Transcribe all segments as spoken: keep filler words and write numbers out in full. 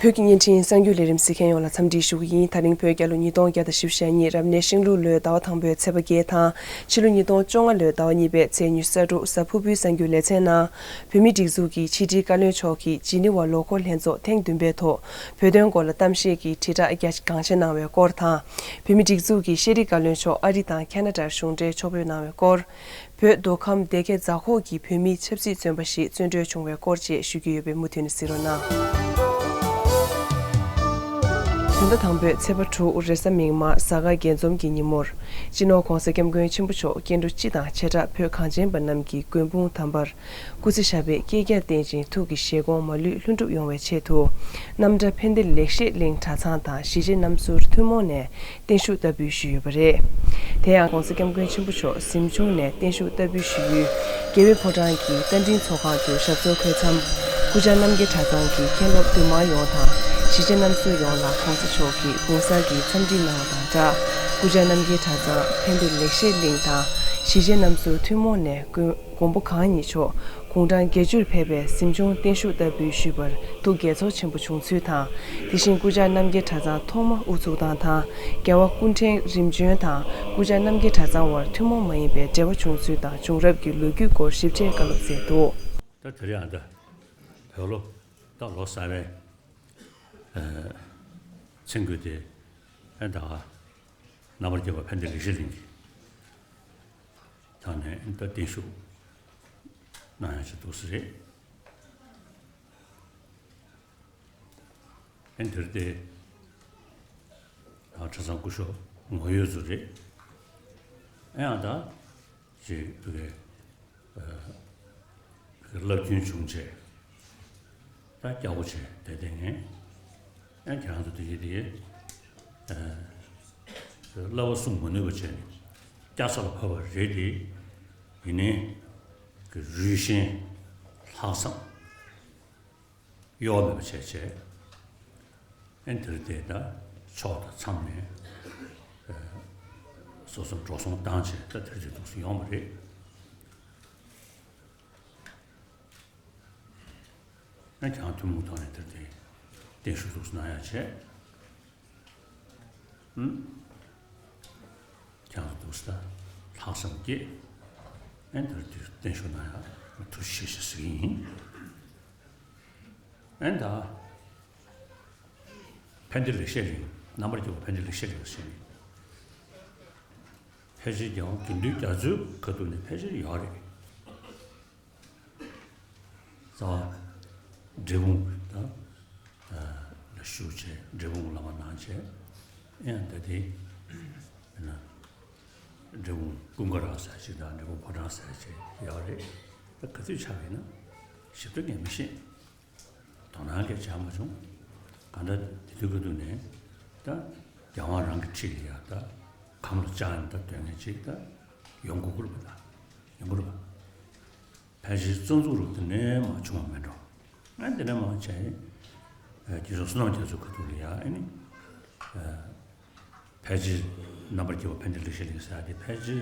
བོད་ཀྱི་བརྙན་འཕྲིན་གསར་འགྱུར་ལས་རིམ་གཟིགས་མཁན་ཡོངས་ལ་འཚམས་འདྲི་ཞུ་གི་ཡིན། ད་རིང་བོད་རྒྱལ་ལོ་ཉིས་སྟོང་བརྒྱ་དང་བཞི་བཅུ་ཞེ་གཉིས་རབ་གནས་ཤིང་ལུག་ལོའི་ཟླ་བ་དང་པོའི་ཚེས་པ་བརྒྱད་དང་ཕྱི་ལོ་ཉིས་སྟོང་བཅོ་ལྔ་ལོའི་ཟླ་བ་གཉིས་པའི་ཚེས་ཉི་ཤུ་རྩ་དྲུག་གཟའ་ཕུར་བུའི་གསར་འགྱུར་ལེ་ཚན་ནང་། བོད་མིའི་སྒྲིག་འཛུགས་ཀྱི་ཕྱི་དྲིལ་བཀའ་བློན་མཆོག་གིས་ཇི་ནི་ཝ་ལོ་འཁོར་ལྷན་ཚོགས་ཐེངས་བདུན་པའི་ཐོག་བོད་དོན་སྐོར་ལ་གཏམ་བཤད་ཀྱི་དྲིལ་བསྒྲགས་རྒྱ་གང་ཆེ་གནང་བའི་སྐོར་དང་། བོད་མིའི་སྒྲིག་འཛུགས་ཀྱི་ཤེས་རིག་བཀའ་བློན་མཆོག་ཨ་རི་དང་ཁ་ན་ཌར་གཞུང་འབྲེལ་ཕྱོགས་ཕེབས་གནང་བའི་སྐོར། བོད་མདོ་ཁམས་སྡེ་དགེ་རྫ་ཁོག་གི་བོད་མིའི་ཆབ་སྲིད་བཙོན་པ་ཞིག་བཙོན་གྲོལ་བྱུང་བའི་སྐོར་བཅས་ཞུ་རྒྱུ་ཡོད་པས་མུ་མཐུད་ནས་གཟིགས་རོགས་གནང་། བོད་ཟླ་དང་པོའི་ཚེས་པ་དྲུག་རེས་གཟའ་མིག་དམར་གཟའ་སྐར་དགྱེས་འཛོམས་ཀྱི་ཉིན་མོར། སྤྱི་ནོར་༧གོང་ས་༧སྐྱབས་མགོན་ཆེན་པོ་མཆོག་སྐྱེ་འགྲོ་སྤྱི་དང་བྱེ་བྲག་བོད་གངས་ཅན་པ་རྣམས་ཀྱི་མགོན་དཔུང་དམ་པར། སྐུ་ཚེ་ཞབས་པད་བསྐལ་བརྒྱར་བརྟན་ཅིང་ཐུགས་ཀྱི་བཞེད་དགོངས་མ་ལུས་ལྷུན་གྲུབ་ཡོང་བའི་ཆེད་དུ། རྣམ་གྲྭ་ཕན་བདེ་ལེགས་བཤད་གླིང་གྲྭ་ཚང་དང་གཞིས་བྱེས་རྣམ་ཚོར་ཐུན་མོང་ནས་བརྟན་བཞུགས་བསྟར་འབུལ་ཞུས་ཡོད་པ་རེད། དེ་ཡང་༧གོང་ས་༧སྐྱབས་མགོན་ཆེན་པོ་མཆོག་གཟིམ་ཆུང་ནས་བརྟན་བཞུགས་བསྟར་འབུལ་ཞུ་ཡུལ་རྒྱལ་བའི་ཕོ་བྲང་གི་རྟ་མགྲིན་ཚོགས་ཁང་དུ་ཞབས་སོར་འཁོད་མཚམས། སྐུ་བཅར་རྣམ་རྒྱལ་གྲྭ་ཚང་གི་མཁན་སློབ་འདུས་མང་ཡོངས་དང་གཞིས་བྱེས་རྣམ་ཚོ་ཡོངས་ལ་༧གོང་ས་མཆོག་གིས་དགུང་གསར་གྱི་འཚམས་འདྲི་གནང་བ་དང་སྦྲགས། སྐུ་བཅར་རྣམ་རྒྱལ་གྲྭ་ཚང་ཕན་བདེ་ལེགས་བཤད་གླིང་དང་གཞིས་བྱེས་རྣམ་ཚོ་ཐུན་མོང་ནས་མགོན་མགོན་པོ་གང་ཉིད་མཆོག་དགུང་གྲངས་བརྒྱད་ཅུར་ཕེབས་པའི་གཟིམ་ཆུང་བརྟན་བཞུགས་བསྟར་འབུལ་ཞུས་པར་ཐུགས་དགྱེས་ཚོར་ཆེན་པོ་བྱུང་ཚུལ་དང་། དེ་བཞིན་སྐུ་བཅར་རྣམ་རྒྱལ་གྲྭ་ཚང་ཐོག་མ་དབུ་འཛུགས་སྟངས་དང་རྒྱལ་བ་སྐུ་ཕྲེང་རིམ་བྱོན་དང་སྐུ་བཅར་རྣམ་རྒྱལ་གྲྭ་ཚང་བར་ཐུན་མོང་མ་ཡིན་པའི་འབྲེལ་བ་བྱུང་ཚུལ་དང་བྱུང་རབས་ཀྱི་ལོ་རྒྱུས་སྐོར་ཞིབ་ཕྲའི་བཀའ་སློབ་སྩལ་འདུག། ད་དེ་རིང་ཨ་ད་བོད་ལོ་ད་ལོ་གསར་པའི་ཨ་མཚན་དགོས་ཏེ་ཨ་ད་རྣམ་པར་རྒྱལ་བ་ཕན་བདེ་ལེགས་བཤད་གླིང་གི་ཐོག་ནས་ད་བརྟན་བཞུགས་གནང་ཡག་ཅིག་འདུག་ས་རེད། ཨེ་འདིར་དེ་གྲྭ་ཚང་སྐུ་ཞབས་ངོ་ཡོད་ཚོ་རེད། ཨེ་ཡང་ད་ཅིག་བོད་སྐད་བསླབ་རྒྱུན་བྱུང་བྱས། ད་སྐྱ་བོ་བྱས་བསྡད་བསྡད་ངས། ཨ་ཁྱེད་རང་ཚོ་དེ་གའི་དེ་གའི་བསླབ་པ་སྲུང་མ་ནུས་པ་བྱས་ནས་སྐྱ་ས་ལ་བབས་པ་རེད་དེ། ཡིན་ནའི་གི་རུས་ཞན་ལྷག་བསམ་གཡོ་བ་མེད་པ་བྱས་བྱས། ཨ་འདིར་དེ་ད་ཕྱོགས་དང་མཚམས་ནས་སོ་སོ་འགྲོ་སོང་བཏང་བྱས་ད་དེར་དེ་འདུག་སེ་ཡོང་བ་རེད། ཨ་ཁྱེད་རང་ཐུན་མོང་ཐོག་ནས་དེར་དེ་བརྟན་བཞུགས་འདུག་སེ་གནང་ཡག་བྱས། ཨུམ། ཁྱེད་རང་འདུག་སེ་ད་ལྷག་བསམ་སྐྱེས། ཨ་དེར་དེ་བརྟན་བཞུགས་གནང་ཡག་ཐུགས་རྗེ་ཆེ་ཞེས་ཟེར་གྱི་ཡིན། ཨ་ད་ཕན་བདེ་ལེགས་བཤད་གླིང་། རྣམ་པར་རྒྱལ་བ་ཕན་བདེ་ལེགས་བཤད་གླིང་ཟེར་ནས་ཕལ་ཆེར་རྒྱལ་དབང་དགེ་འདུན་རྒྱ་མཚོའི་ཁ་ཐུག་ནས་ཕལ་ཆེར་ཡོད་རེད། རྩ་བ་འབྲས་སྤུངས་དང་ལ་བཞུགས་བྱས་འབྲས་སྤུངས་བླ་མ་གནང་བྱས། ཡང་ད་དེ་ན་འབྲས་སྤུངས་ཀུན་དགའ་ར་ཟེར་ཅིག་དང་འབྲས་སྤུངས་ཕོ་བྲང་ཟེར་ཅིག་ཡོད་རེད། ད་ག་དུས་ཆགས་ཡིན་ན་ཞིབ་ཕྲ་ངས་མི་ཤེས། དོ་སྣང་གས་བྱས་མ་བྱུང་། གང་ལྟར་དེ་དུས་ཁ་ཐུག་ནས་ད་རྒྱལ་དབང་རང་གི་འཁྲིས་ལ་ཡ་ད་གམ་ལ་བཅར་ནས་ད་སྡོད་མཁན་ཅིག་ད་ཡོང་དགོས་ཀྱི་རེད་པ། ད་ཡོང་གི་རེད་པ། ཕལ་ཆེར་རྩ་འཛུགས་རུ་དེ་ནས་མ་བྱུང་བ་མེད་འགྲོ། ཨ་དེ་ནས་མ་བྱས། རྒྱལ་བ་བསོད་ནམས་རྒྱ་མཚོའི་ཁ་ཐུག་ལ་ཡ་ཨ་ནི། ཕལ་ཆེར་རྣམ་པར་རྒྱལ་བ་ཕན་བདེ་ལེགས་བཤད་གླིང་ཟེར་ཡ་དེ་ཕལ་ཆེར་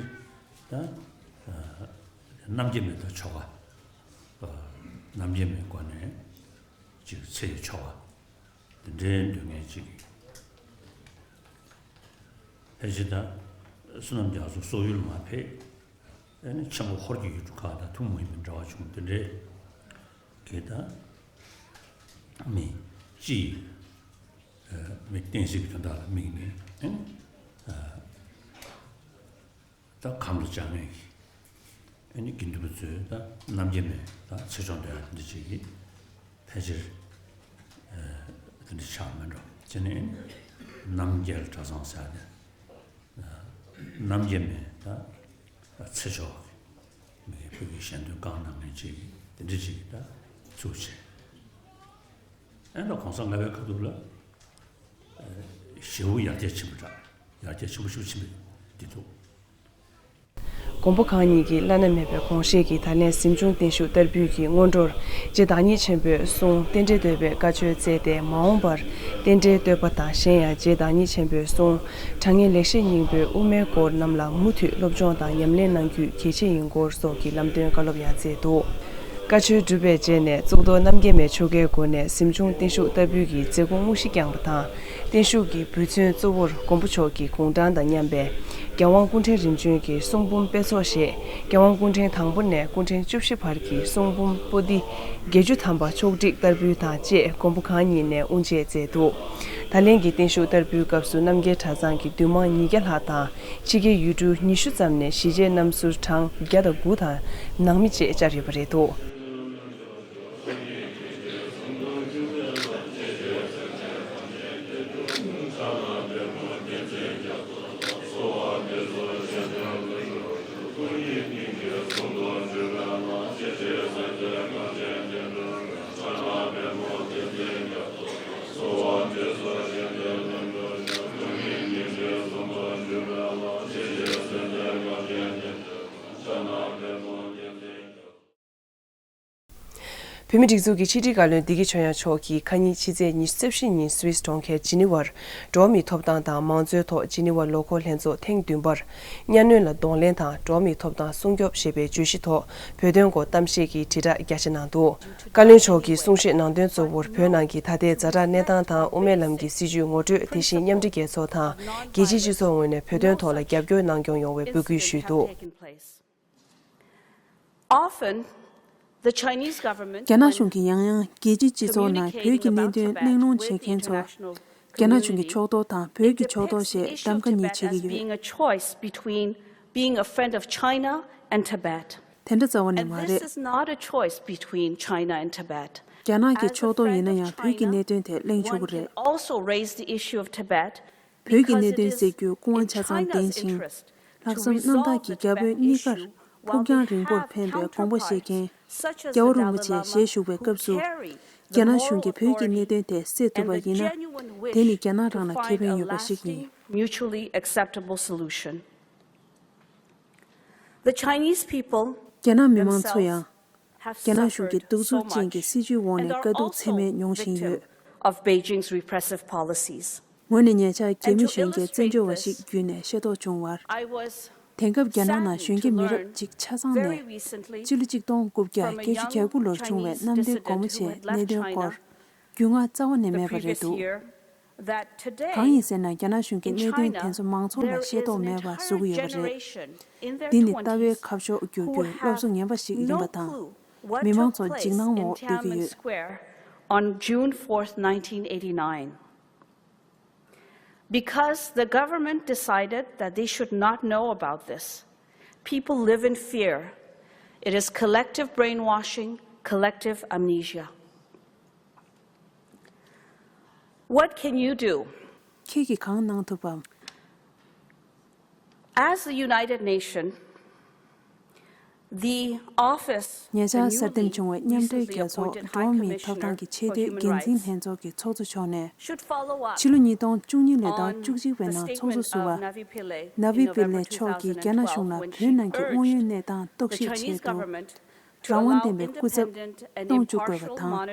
ད་རྣམ་རྒྱལ་མའི་ད་ཆོ་ག་རྣམ་རྒྱལ་མའི་སྒོ་ནས་ཅིག་ཚེ་ཡི་ཆོ་ག་དེ་འདྲའི་འདོན་མཁན་ཅིག་ཕལ་ཆེར་ད་བསོད་ནམས་རྒྱ་མཚོ་སོག་ཡུལ་མ་ཕེབས། ཨ་ནི་ཆེན་པོ་ཧོར་གྱི་ཡུལ་གྲུ་ཁག་དང་ཐུན་མོང་མ་ཡིན་པའི་འབྲེལ་བ་བྱུང་། དེ་འདྲའི་གི་ད་མི་སྤྱི་ཡི་མི་བསྟན་སྲིད་ཀྱི་དོན་དག་ལ་དམིགས་ནས་ཨ་ནི་ད་གམ་ལ་བཅར་མཁན་གྱི་ཨ་ནི་དགེ་འདུན་པ་ཚོས་ད་རྣམ་རྒྱལ་མའི་ད་ཚེ་ཆོག་འདོན་ཡ་འདི་བྱེད་ཀྱི་ཕལ་ཆེར་དེ་འདྲ་ཆགས་མེད་འགྲོ། བྱས་ནས་རྣམ་རྒྱལ་གྲྭ་ཚང་ཟེར་ཡ་དེ། རྣམ་རྒྱལ་མའི་ད་ཚེ་ཆོག་གི་མི་བོད་ཀྱི་ཞལ་འདོན་བསྐང་གནང་མཁན་ཅིག་དེ་འདྲ་ཅིག་ད་ཚུགས་བྱས། ཨེ་ད་གོང་ས་ལྔ་པའི་ཁ་ཐུག་ལ་ཞེ་པོ་ཡར་རྒྱས་ཕྱིན་པ་འདྲ། ཡར་རྒྱས་ཆེན་པོ་ཞིག་ཕྱིན་པ་འདི་འདུག། མགོན་པོ་གང་ཉིད་ཀྱི་བླ་ན་མེད་པའི་དགོངས་བཞེད་ཀྱིས་ད་ལན་གཟིམ་ཆུང་བརྟན་བཞུགས་བསྟར་འབུལ་གྱི་སྔོན་འགྲོར་རྗེ་བདག་ཉིད་ཆེན་པོའི་གསུང་རྟེན་འབྲེལ་བསྟོད་པའི་བཀའ་ཆོས་སྩལ་ཏེ། མ་འོངས་པར་རྟེན་འབྲེལ་བསྟོད་པ་དང་གཞན་ཡང་རྗེ་བདག་ཉིད་ཆེན་པོའི་གསུང་དྲང་ངེས་ལེགས་བཤད་སྙིང་པོའི་དབུ་མའི་སྐོར་རྣམས་ལ་མུ་མཐུད་སློབ་སྦྱོང་དང་ཉམས་ལེན་གནང་རྒྱུ་གལ་ཆེ་ཡིན་སྐོར་སོགས་ཀྱི་ལམ་སྟོན་བཀའ་སློབ་ཡང་སྩལ་འདུག། བཀའ་ཆོས་སྒྲུབ་པའི་རྗེས་ནས་གཙུག་ཏོར་རྣམ་རྒྱལ་མའི་ཆོ་གའི་སྒོ་ནས་གཟིམ་ཆུང་བརྟན་བཞུགས་བསྟར་འབུལ་གྱི་མཛད་སྒོ་དངོས་གཞི་བསྐྱངས་པ་དང་། བརྟན་བཞུགས་ཀྱི་འབུལ་ཚུལ་གཙོ་བོར་མགོན་པོ་མཆོག་གི་དགུང་གྲངས་དང་མཉམ་པའི་རྒྱལ་དབང་སྐུ་ཕྲེང་རིམ་བྱོན་གྱི་གསུང་འབུམ་དཔེ་ཚོགས་ཞེས་རྒྱལ་དབང་སྐུ་ཕྲེང་དང་པོ་ནས་སྐུ་ཕྲེང་བཅུ་བཞི་བར་གྱི་གསུང་འབུམ་པོ་ཏི་བརྒྱད་ཅུ་ཐམ་པ་ཕྱོགས་སྒྲིག་བསྟར་འབུལ་དང་བཅས་མགོན་པོ་གང་ཉིད་ནས་དབུ་འབྱེད་མཛད་འདུག་ད་ལན་གྱི་བརྟན་བཞུགས་བསྟར་འབུལ་སྐབས་སུ་རྣམ་རྒྱལ་གྲྭ་ཚང་གི་འདུས་མང་ཉིས་བརྒྱ་ལྷག་དང་། ཕྱི་རྒྱལ་ཡུལ་གྲུ་ཉི་ཤུ་ཙམ་ནས་གཞིས་བྱེས་རྣམ་ཟུར་གྲངས་བརྒྱ་དང་དགུ་དང་ནང་མི་བཅས་བཅར་ཡོད་པ་རེད་འདུག་བོད་མིའི་སྒྲིག་འཛུགས་ཀྱི་ཕྱི་དྲིལ་བཀའ་བློན་བདེ་སྐྱིད་ཆོས་དབྱངས་མཆོག་གིས་ཁ་ཉིན་ཕྱི་ཚེས་ཉི་ཤུ་རྩ་བཞི་ཉིན་སུད་སི་གྲོང་ཁྱེར་ཇི་ནི་ཝར་འགྲོ་བ་མིའི་ཐོབ་ཐང་དང་མང་གཙོའི་ཐོག་ཇི་ནི་ཝར་ལོ་འཁོར་ལྷན་ཚོགས་ཐེངས་བདུན་པར་གཉའ་གནོན་ལ་གདོང་ལེན་དང་འགྲོ་བ་མིའི་ཐོབ་ཐང་སྲུང་སྐྱོབ་ཞེས་པའི་བརྗོད་གཞི་ཐོག་བོད་དོན་སྐོར་གཏམ་བཤད་ཀྱི་དྲིལ་བསྒྲགས་རྒྱ་ཆེ་གནང་འདུག་བཀའ་བློན་མཆོག་གིས་གསུང་བཤད་ནང་དོན་གཙོ་བོར་བོད་ནང་གི་ད་ལྟའི་ཛ་དྲག་གནས་སྟངས་དང་དབུ་མའི་ལམ་གྱི་སྲིད་བྱུས་ངོ་སྤྲོད། དེ་བཞིན་མཉམ་འབྲེལ་རྒྱལ་ཚོགས་དང་རྒྱལ་སྤྱིའི་སྤྱི་ཚོགས་ངོས་ནས་བོད་དོན་ཐོག་ལ་རྒྱབ་སྐྱོར་གནང་སྐྱོང་ཡོང་བའི་འབོད་སྐུལ་ཞུས་འདུག Often, the Chinese government རྒྱ་ནག་གཞུང་གིས་ཡང་ཡང་རྒྱལ་སྤྱིའི་སྤྱི་ཚོགས་ནང་བོད་ཀྱི་གནད་དོན་གླེང་སློང་བྱེད་མཁན་ཚོར་རྒྱ་ནག་གཞུང་གི་ཕྱོགས་གཏོགས་དང་བོད་ཀྱི་ཕྱོགས་གཏོགས་ཞེས་གདམ་ག་གཉིས་བྱེད་ཀྱི་ཡོད། Being a choice between being a friend of China and Tibet. དེ་འདྲ་རྩ་བ་ནས་And མ་this རེད། Is not a choice between China and Tibet. རྒྱ་ནག་གི་ཕྱོགས་གཏོགས་ཡིན་ན་ཡང་བོད་ཀྱི་གནད་དོན་དེ་གླེང་ཆོག་གི་རེད། One can also raise the issue of Tibet བོད་ཀྱི་གནད་དོན་སེལ་རྒྱུའི་སྐུ་དབང་ཆ་ཚང་ལྡན་ཞིང་། ལྷག་བསམ་རྣམ་དག་གིས་རྒྱ་བོད་གཉིས་ཀར་ཕུགས་རྒྱང་རིང་པོར་ཕན་པའི་དགོངས་པ་བཞེས་མཁན་རྒྱལ་བ་རིན་པོ་ཆེ་ཞལ་བཞུགས་པའི་སྐབས་སུ། རྒྱ་ནག་གཞུང་གིས་བོད་ཀྱི་གནད་དོན་དེ་སེལ་ཐུབ་པ་ཡིན་ན། དེ་ནི་རྒྱ་ནག་རང་ལ་ཁེ་ཕན་ཡོད་པ་ཞིག་ཡིན། Mutually acceptable solution. The Chinese people རྒྱ་ནག་མི་མང་ཚོ་ཡང་། རྒྱ་ནག་གཞུང་གི་གདུག་རྩུབ་ཅན་གྱི་སྲིད་བྱུས་འོག་ནས་དཀའ་སྡུག་ཚད་མེད་མྱོང་བཞིན་ཡོད། Of Beijing's repressive policies. ངོས་ནས་ཉེ་ཆར་རྒྱ་མི་གཞོན་སྐྱེས་བཙན་བྱོལ་བ་ཞིག་བརྒྱུད་ནས་ཤེས་རྟོགས་བྱུང་བར། དེང་སྐབས་རྒྱ་ནག་ནང་གཞོན་སྐྱེས་མི་རབས་གཅིག་ཆ་ཚང་ནས་སྤྱི་ལོ་གཅིག་སྟོང་དགུ་བརྒྱ་བརྒྱད་ཅུ་གྱ་དགུ་ལོར་བྱུང་བའི་གནམ་བདེ་སྒོ་མོ་ཆེའི་གནད་དོན་སྐོར་རྒྱུས་མངའ་རྩ་བ་ནས་མེད་པ་རེད་འདུག་གང་ཡིན་ཟེར་ན། རྒྱ་ནག་གཞུང་གིས་གནད་དོན་དེ་ཚོ་མང་ཚོགས་ལ་ཤེས་རྟོགས་མེད་པ་བཟོ་གི་ཡོད་པ་རེད། འདི་ནི་ལྟ་བའི་ཁ་ཕྱོགས་བསྒྱུར་རྒྱུའི་སློབ་གསོ་ངན་པ་ཞིག་ཡིན་པ་དང་། མི་མང་ཚོ་འཇིགས་སྣང་འོག་བསྡད་ཀྱི་ཡོད། On June fourth, nineteen eighty-nine. Because the government decided that they should not know about this, people live in fear. It is collective brainwashing, collective amnesia. What can you do? ཁྱེད་ཀྱིས་གང་གནང་ཐུབ་བམ། As the United Nation, the office ཉེ་ཆར་གསར་འདེམས་བྱུང་བའི་མཉམ་འབྲེལ་རྒྱལ་ཚོགས་འགྲོ་བ་མིའི་ཐོབ་ཐང་གི་ཆེས་མཐོའི་འགན་འཛིན་ལྷན་ཚོགས་ཀྱི་ཚོགས་གཙོ་མཆོག་ནས། ཕྱི་ལོ་ཉིས་སྟོང་བཅུ་གཉིས་ལོའི་ཟླ་བཅུ་གཅིག་པའི་ནང་ཚོགས་གཙོ་ཟུར་པ་Navi Pillay མཆོག་གིས་རྒྱ་ནག་གཞུང་ལ་བོད་ནང་གི་དངོས་ཡོད་གནས་སྟངས་རྟོག་ཞིབ་བྱས་དུས། རང་དབང་ལྡན་པའི་སྐུ་ཚབ་གཏོང་བཅུག་དགོས་པ་དང་།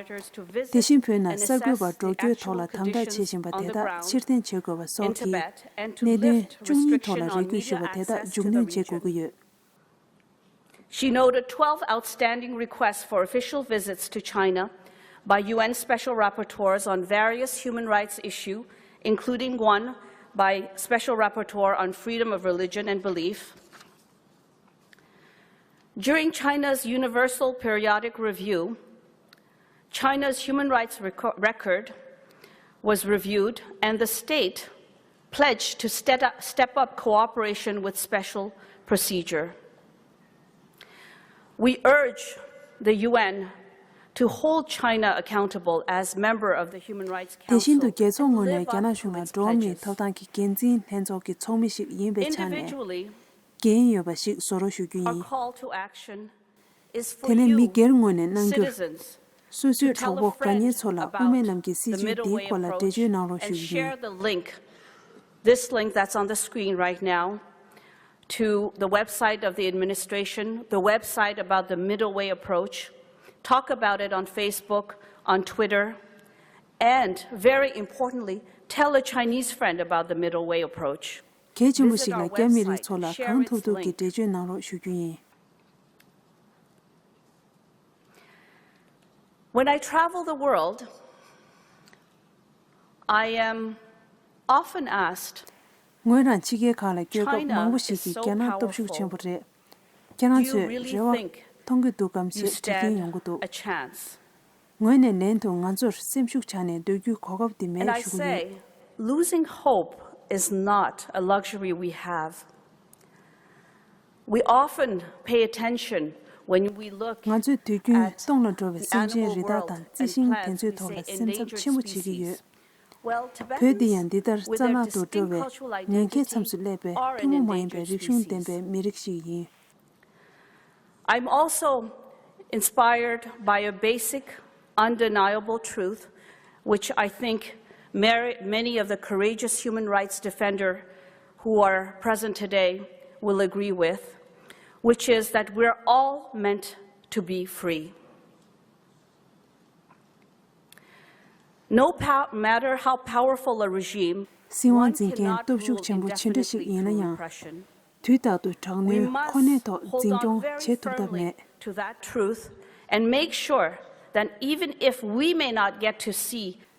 དེ་བཞིན་བོད་ནང་གསར་འགོད་པ་འགྲོ་སྐྱོད་ཐོག་ལ་དམ་དྲག་བྱེད་བཞིན་པ་དེ་དག་ཕྱིར་འཐེན་བྱེད་དགོས་པ་སོགས་ཀྱི་གནད་དོན་བཅུ་གཉིས་ཐོག་ལ་རེ་སྐུལ་ཞུས་པ་དེ་དག་མཇུག་སྣོན་བྱེད་དགོས་ཀྱི་ཡོད། She noted twelve outstanding requests for official visits to China by U N special rapporteurs on various human rights issues, including one by Special Rapporteur on Freedom of Religion and Belief. During China's Universal Periodic Review, China's human rights reco- record was reviewed, and the state pledged to step up, step up cooperation with special procedure. We urge the U N to hold China accountable as member of the Human Rights Council. དེ་བཞིན་དུ་རྒྱལ་ཚོགས་ངོས་ནས་རྒྱ་ནག་གཞུང་ལ་འགྲོ་བ་མིའི་ཐོབ་ཐང་གི་འགན་འཛིན་ལྷན་ཚོགས་ཀྱི་ཚོགས་མི་ཞིག་ཡིན་པའི་ཆ་ནས། འགན་ཡོད་པ་ཞིག་བཟོ་རོགས་ཞུ་རྒྱུ་ཡིན། དེ་ནས་མི་སྒེར་ངོས་ནས་གནང་རྒྱུར། སོ་སོའི་གྲོགས་པོ་དགའ་ཉེ་ཚོ་ལ་དབུ་མའི་ལམ་གྱི་སྲིད་བྱུས་འདིའི་སྐོར་ལ་འགྲེལ་བརྗོད་གནང་རོགས་ཞུ་རྒྱུ་ཡིན། This link that's on the screen right now to the website of the administration, the website about the middle way approach. Talk about it on Facebook, on Twitter, and very importantly, tell a Chinese friend about the middle way approach. གལ་ཆེན་པོ་ཞིག་ལ་རྒྱ་མི་རིགས་ཚོ་ལ་གང་ཐུབ་ཐུབ་ཀྱིས་འགྲེལ་བརྗོད་གནང་རོགས་ཞུ་རྒྱུ་ཡིན། When I travel the world, I am often asked, ངོས་རང་ཕྱི་རྒྱལ་ཁག་ལ་སྐྱོད་སྐབས། མང་པོ་ཞིག་གིས་རྒྱ་ནག་སྟོབས་ཤུགས་ཆེན་པོ་རེད། ཁྱེད་རང་ཚོས་རེ་བ་མཐོང་གི་འདུག་གམ་ཞེས་དྲི་མཁན་ཡོང་གི་འདུག། ངོས་ནས་ལན་དུ། ང་ཚོར་སེམས་ཤུགས་ཆག་ནས་སྡོད་རྒྱུའི་གོ་སྐབས་འདི་མེད་ཞུ་གི་ཡོད། Losing hope is not a luxury we have. We often pay attention when we look at the animal world and places in endangered species. ང་ཚོས་དུས་རྒྱུན་སྟོང་ལ་འགྲོ་བའི་སེམས་ཅན་རི་དྭགས་དང་རྩི་ཤིང་དེ་ཚོའི་ཐོག་ལ་སེམས་འཚབ་ཆེན་པོ་བྱེད་ཀྱི་ཡོད། བོད་འདི་ཡང་འདི་ལྟར་རྩ་ནག་ཏུ་འགྲོ་བའི་ཉེན་ཁའི་མཚམས་སུ་སླེབས་པའི་ཐུན་མོང་མ་ཡིན་པའི་རིག་གཞུང་ལྡན་པའི་མི་རིགས་ཤིག་ཡིན། I'm also inspired by a basic, undeniable truth, which I think many of the courageous human rights defenders who are present today will agree with, which is that we're all meant to be free. No matter how powerful a regime, སྲིད་དབང་འཛིན་མཁན་སྟོབས་ཤུགས་ཆེན་པོ་ཇི་འདྲ་ཞིག་ཡིན་ན་ཡང་། དུས་རྟག་ཏུ་དྲག་གནོན་ཁོ་ནའི་ཐོག་འཛིན་སྐྱོང་བྱེད་ཐུབ་ཐབས་མེད།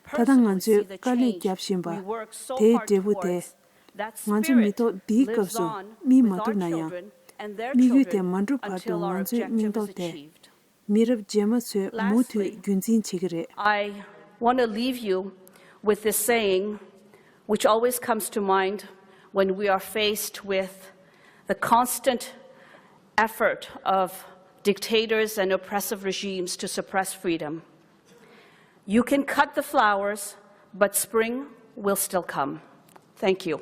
ད་ལྟ་ང་ཚོས་དཀའ་ལས་བརྒྱབ་བཞིན་པ། དེའི་འབྲས་བུ་དེ། ང་ཚོ་མི་ཐོག་འདིའི་སྐབས་སུ་སྨིན་མ་ཐུབ་ན་ཡང་། དམིགས་ཡུལ་དེ་མ་འགྲུབ་བར་དུ་ང་ཚོའི་སྙིང་སྟོབས་དེ། མི་རབས་རྗེས་མ་ཚོས་མུ་མཐུད་རྒྱུན་འཛིན་བྱེད་ཀྱི་རེད། I want to leave you with this saying, which always comes to mind when we are faced with the constant effort of dictators and oppressive regimes to suppress freedom. You can cut the flowers, but spring will still come. Thank you.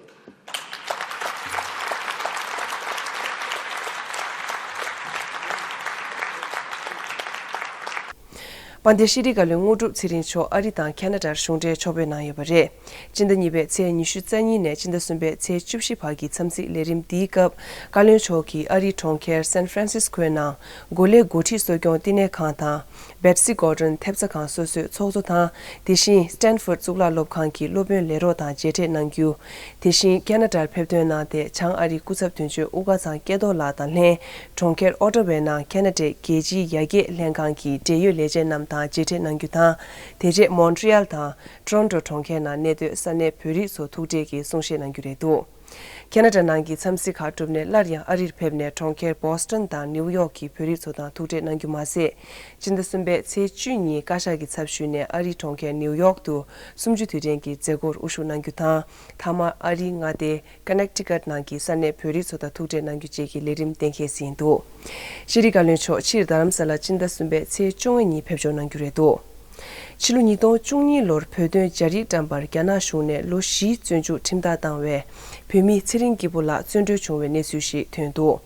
དཔལ་ལྡན་ཤེས་རིག་བཀའ་བློན་དངོས་གྲུབ་ཚེ་རིང་མཆོག་ཨ་རི་དང་ཁ་ན་ཌར་གཞུང་འབྲེལ་ཕྱོགས་ཕེབས་གནང་ཡོད་པ་རེད། སྤྱི་ཟླ་གཉིས་པའི་ཚེས་ཉི་ཤུ་རྩ་གཉིས་ནས་སྤྱི་ཟླ་གསུམ་པའི་ཚེས་བཅུ་བཞི་བར་གྱི་འཚམས་གཟིགས་ལས་རིམ་འདིའི་སྐབས། བཀའ་བློན་མཆོག་གིས་ཨ་རིའི་གྲོང་ཁྱེར་སན་ཧྥ་རན་སིས་ཀོའི་ནང་གོ་ལའི་འགོ་ཁྲིད་གསོ་སྐྱོང་བསྟི་གནས་ཁང་དང་། སྦེད་སི་གོར་ཌོན་ཐེབས་རྩ་ཁང་སོ་སོའི་ཚོགས་གཙོ་དང་། དེ་བཞིན་སི་ཏན་ཧྥོར་གཙུག་ལག་སློབ་ཁང་གི་སློབ་དཔོན་ལས་རོགས་དང་མཇལ་འཕྲད་གནང་རྒྱུ། དེ་བཞིན་ཁ་ན་ཌར་ཕེབས་ཐོན་གནང་སྟེ། བྱང་ཨ་རིའི་སྐུ་ཚབ་དོན་གཅོད་དབུ་དཀར་ཚང་སྐལ་རྡོར་ལགས་དང་ལྷན། གྲོང་ཁྱེར་ཨོ་ཊ་ཝའི་ནང་ཁ་ན་ཌའི་རྒྱལ་སྤྱིའི་ཡར་རྒྱས་ལྷན་ཁང་གི་འབྲེལ་ཡོད་ལས་བྱེད་རྣམས་དང་མཇལ་འཕྲད་གནང་རྒྱུ་དང་། དེ་རྗེས་མོན་ཊི་ཡལ་དང་ཊོ་རོན་ཊོ་གྲོང་ཁྱེར་ནང་གནས་སྡོད་ས་གནས་བོད་རིགས་ཚོ་ཐུག་འཕྲད་ཀྱིས་གསུང་བཤད་གནང་རྒྱུ་རེད་འདུག། ཁ་ན་ཌ་ནང་གི་འཚམས་གཟིགས་ཁག་གྲུབ་ནས་སླར་ཡང་ཨ་རིར་ཕེབས་ནས། གྲོང་ཁྱེར་བྷོ་སི་ཊོན་དང་ནིའུ་ཡོག་གི་བོད་རིགས་ཚོ་དང་ཐུག་འཕྲད་གནང་རྒྱུ་མ་ཟད། སྤྱི་ཟླ་གསུམ་པའི་ཚེས་བཅུ་གཉིས་བཀའ་ཤག་གི་ཚབ་ཞུས་ནས་ཨ་རིའི་གྲོང་ཁྱེར་ནིའུ་ཡོག་ཏུ་གསུམ་བཅུ་དུས་དྲན་གྱི་མཛད་སྒོར་དབུ་བཞུགས་གནང་རྒྱུ་དང་། མཐའ་མར་ཨ་རིའི་མངའ་སྡེ་ཀ་ནེག་ཊི་ཀཊ་ནང་གི་ས་གནས་བོད་རིགས་ཚོ་དང་ཐུག་འཕྲད་གནང་རྒྱུ་བཅས་ཀྱི་ལས་རིམ་གཏན་འཁེལ་ཟིན་འདུག། ཤེས་རིག་བཀའ་བློན་མཆོག་ཕྱིར་རྡ་རམ་ས་ལར་སྤྱི་ཟླ་གསུམ་པའི་ཚེས་བཅོ་ལྔ་ཉིན་ཕེབས་འབྱོར་གནང་རྒྱུ་རེད་འདུག། ཕྱི་ལོ་ཉིས་སྟོང་བཅུ་གཉིས་ལོར་བོད་དོན་རྒྱ་རིགས་བཀྲམ་པར་རྒྱ་ནག་གཞུང་ནས་ལོ་བཞིའི་བཙོན་འཇུག་ཁྲིམས་ཐག་བཏང་བའི་བོད་མི་ཚེ་རིང་སྐྱིད་པོ་ལགས་བཙོན་གྲོལ་བྱུང་བའི་གནས་ཚུལ་ཞིག་ཐོན་འདུག།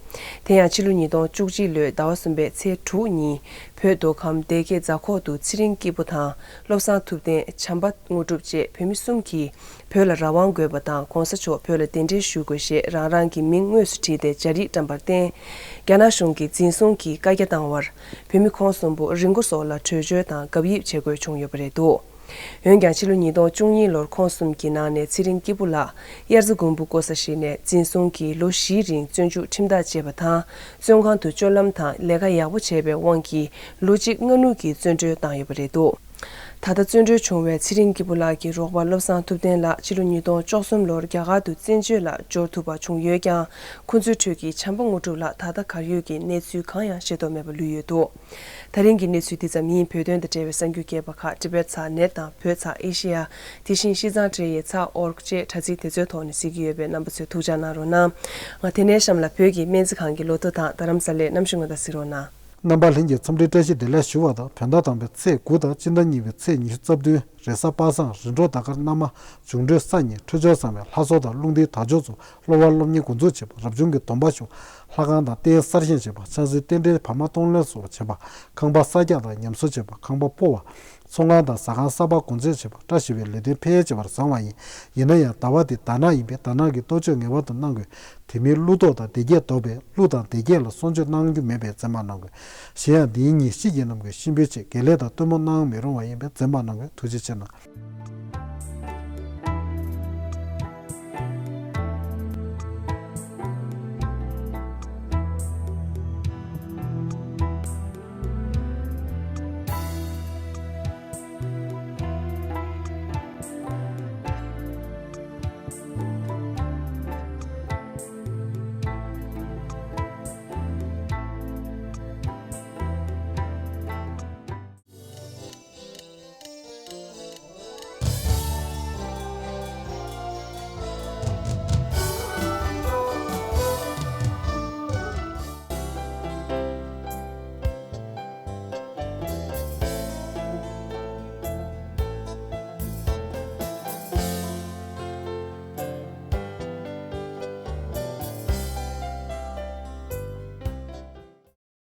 དེ་ཡང་ཕྱི་ལོ་ཉིས་སྟོང་བཅུ་གཅིག་ལོའི་ཟླ་བ་གསུམ་པའི་ཚེས་དྲུག་ཉིན། བོད་མདོ་ཁམས་སྡེ་དགེ་རྫ་ཁོག་ཏུ་ཚེ་རིང་སྐྱིད་པོ་དང་། བློ་བཟང་ཐུབ་བསྟན། བྱམས་པ་དངོས་གྲུབ་བཅས་བོད་མི་གསུམ་གྱིས། བོད་ལ་རང་དབང་དགོས་པ་དང་། གོང་ས་མཆོག་བོད་ལ་གདན་འདྲེན་ཞུ་དགོས་ཞེས་རང་རང་གི་མིང་དངོས་སུ་བྲིས་ཏེ་རྒྱ་རིགས་བཀྲམ་པར་བརྟེན། རྒྱ་ནག་གཞུང་གིས་འཛིན་བཟུང་གིས་བཀའ་རྒྱ་བཏང་བར། བོད་མི་ཁོང་གསུམ་པོ་རི་མགོ་སོགས་ལ་བྲོས་བྱོལ་དང་། གབ་ཡིབ་བྱེད་དགོས་བྱུང་ཡོད་པ་རེད་འདུག། འོན་ཀྱང་། ཕྱི་ལོ་ཉིས་སྟོང་བཅུ་གཉིས་ལོར་ཁོང་གསུམ་གྱི་ནང་ནས་ཚེ་རིང་སྐྱིད་པོ་ལགས་དབྱར་རྩྭ་དགུན་འབུ་བརྐོ་ས་ཞིག་ནས་འཛིན་བཟུང་གིས་ལོ་བཞིའི་རིང་བཙོན་འཇུག་ཁྲིམས་ཐག་བཅད་པ་དང་། བཙོན་ཁང་དུ་སྤྱོད་ལམ་དང་ལས་ཀ་ཡག་པོ་བྱས་པའི་དབང་གིས་ལོ་གཅིག་སྔ་སྣུར་གྱིས་བཙོན་གྲོལ་བཏང་ཡོད་པ་རེད་འདུག། ད་ལྟ་བཙོན་གྲོལ་བྱུང་བའི་ཚེ་རིང་སྐྱིད་པོ་ལགས་ཀྱི་རོགས་པ་བློ་བཟང་ཐུབ་བསྟན་ལགས་ཕྱི་ལོ་ཉིས་སྟོང་བཅུ་གསུམ་ལོར་རྒྱ་གར་དུ་བཙན་བྱོལ་ལ་འབྱོར་ཐུབ་པ་བྱུང་ཡོད་ཀྱང་། ཁོ་ཚོའི་ཁྲོད་ཀྱི་བྱམས་པ་དངོས་གྲུབ་ལགས་ད་ལྟ་གར་ཡོད་ཀྱི་གནས་ཚུལ་གང་ཡང་ཤེས་རྟོགས་མེད་པར་ལུས་ཡོད་འདུག། ད་རིང་གི་གནས་ཚུལ་འདི་ཙམ་ཡིན། བོད་དོན་དང་འབྲེལ་བའི་གསར་འགྱུར་རྒྱས་པ་ཁག་ཊི་བེཊ་ཚགས་ནེཊ་དང་བོད་ཚགས་ཨེ་ཤེ་ཡ། དེ་བཞིན་ཤིས་ཙང་ཁྲེ་ཡི་ཚགས་ཨོར་ཀི་བཅས་དྲ་ཚིགས་དེ་ཚོའི་ཐོག་ནས་གཟིགས་ཀྱི་ཡོད་པས་རྣམ་པ་ཚོས་ཐུགས་འཇགས་གནང་རོགས་གནང་། ང་དེ་ནས་གཤམ་ལ་བོད་ཀྱི་སྨན་རྩིས་ཁང་གི་ལོ་ཐོ་དང་རྡ་རམ་ས་ལའི་གནམ་གཤིས་སྔོན་བརྡ་གཟིགས་རོགས་གནང་། རྣམ་པ་ལྷན་རྒྱས་འཚམས་འདྲིའི་བཀྲ་ཤིས་བདེ་ལེགས་ཞུ་བ་དང་། བོད་ཟླ་དང་པོའི་ཚེས་དགུ་དང་སྤྱི་ཟླ་གཉིས་པའི་ཚེས་ཉི་ཤུ་རྩ་བདུན། རེས་གཟའ་པ་སངས། རི་འབྲོག་ཟླ་སྐར་སྣ་མ། འབྱུང་འཕྲོད་ས་ཉིན། འཕྲོད་སྦྱོར་བཟང་བའི་ལྷ་གསོལ་དང་རླུང་རྟའི་དར་ལྕོག་འཛུགས། སློབ་པ་སློབ་གཉེར་འགོ་འཛུགས་བྱེད་པ། རབ་བྱུང་གི་སྡོམ་པ་ཞུ་བ། ལྷ་ཁང་དང་རྟེན་གསར་བཞེངས་བྱེད་པ། ཕྱག་འཚལ་རྟེན་འབྲེལ་བར་མ་གཏོང་ལེན་སོགས་བྱེད་པ། ཁང་པ་གསར་རྒྱག་དང་ཉམས་གསོ་བྱེད་པ། ཁང་པ་སྤོ་བ། ཚོང་ཁང་དང་ཟ་ཁང་གསར་པ་སྒོ་འབྱེད་བྱེད་པ། བཀྲ་ཤིས་པའི་ལས་དོན་འཕེལ་རྒྱས་བྱེད་པར་བཟང་བ་ཡིན། ཡིན་ན་ཡང་ཟླ་བ་འདི་ཟླ་ནག་ཡིན་པས་ཟླ་ནག་གི་གཏོ་བཅོས་ངེས་པར་དུ་གནང་དགོས། དེ་མིན་ཀླུ་གཏོར་དང་སྡེ་བརྒྱད་བཟློག་པས་ཀླུ་དང་སྡེ་བརྒྱད་ལ་གསོལ་མཆོད་གནང་རྒྱུ་མེད་པས་འཛེམ་པ་གནང་དགོས། གཞན་ཡང་འདིའི་ཉིན་ཤི་རྒྱལ་རྣམས་ཀྱི་གཤིན་པོའི་ཆེད་དགེ་ལས་དང་སྟོན་མོ་གནང་མི་རུང་བ་ཡིན་པས་འཛེམ་པ་གནང་དགོས། ཐུགས་རྗེ་ཆེ་གནང་།